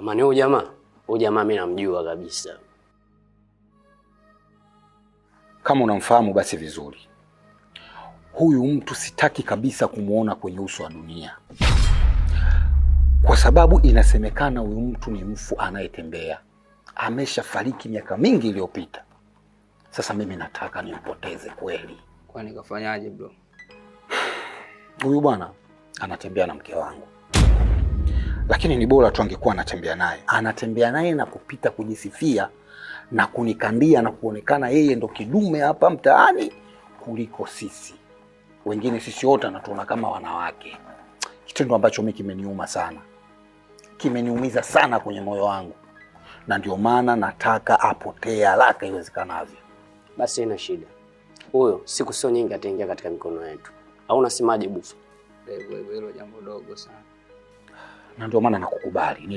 Kama ni huyu jamaa mimi namjua kabisa. Kama unamfahamu basi vizuri. Huyu mtu sitaki kabisa kumuona kwenye uso wa dunia, kwa sababu inasemekana huyu mtu ni mfu anayetembea, ameshafariki miaka mingi iliyopita. Sasa mimi nataka nimpoteze kweli. Kwani kafanyaje bro? Huyu bwana anatembea na mke wangu, lakini ni bora tu angekuwa anatembea naye. Anatembea naye na kupita kujisifia na kunikandia na kuonekana yeye ndo kidume hapa mtaani kuliko sisi wengine. Sisi wote anatuona kama wanawake, kitendo ambacho mimi kimeniuma sana, kimeniumiza sana kwenye moyo wangu, na ndio maana nataka apotee haraka iwezekanavyo. Basi haina shida, huyo siku sio nyingi ataingia katika mikono yetu, au unasemaje Bufa? Hilo jambo dogo sana, na ndio maana nakukubali.